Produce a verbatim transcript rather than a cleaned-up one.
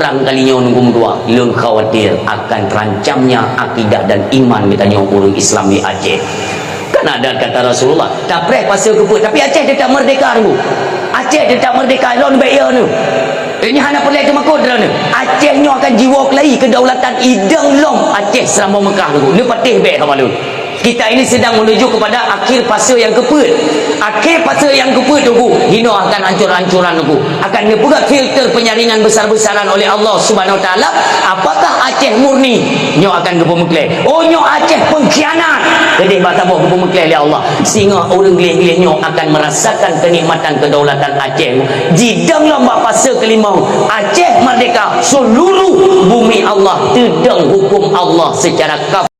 Perang kali nyoe nunggu meutuah, lôn khawatir akan terancamnya akidah dan iman geutanyoe ureuëng Islam di Aceh. Kan ada kata Rasulullah, "Tapreh pasoe keupeuet, tapi Aceh tetap merdeka, Teungku. Aceh tetap merdeka, lôn bèk yo, Teungku. Nyoe hana peureulèe teumakot, Teungku. Aceh nyoe akan jiwoe keulayi kedaulatan idong lom Aceh Seuramoe Meukah, Teungku. Neupatéh bèk haba lôn." Kita ini sedang menuju kepada akhir fase yang keupeuet. Akhé fase nyang keupeuet, Teungku, jinoe akan hancor-hancoran, Teungku. Akan neupeugah filter penyaringan besar-besaran oleh Allah Subhanahu Wa Taala. Apakah Aceh murni? Nyoe akan geupeumeuklé. Oh, nyoe Aceh pengkhianat. Keudéh bak saboh geupeumeuklé lé Allah. Sehingga ureuëng gleh-gleh nyoe akan merasakan kenikmatan kedaulatan Aceh. Jidong lom bak fase kelima. Aceh merdeka. Seluruh bumi Allah teudong hukum Allah secara kaf.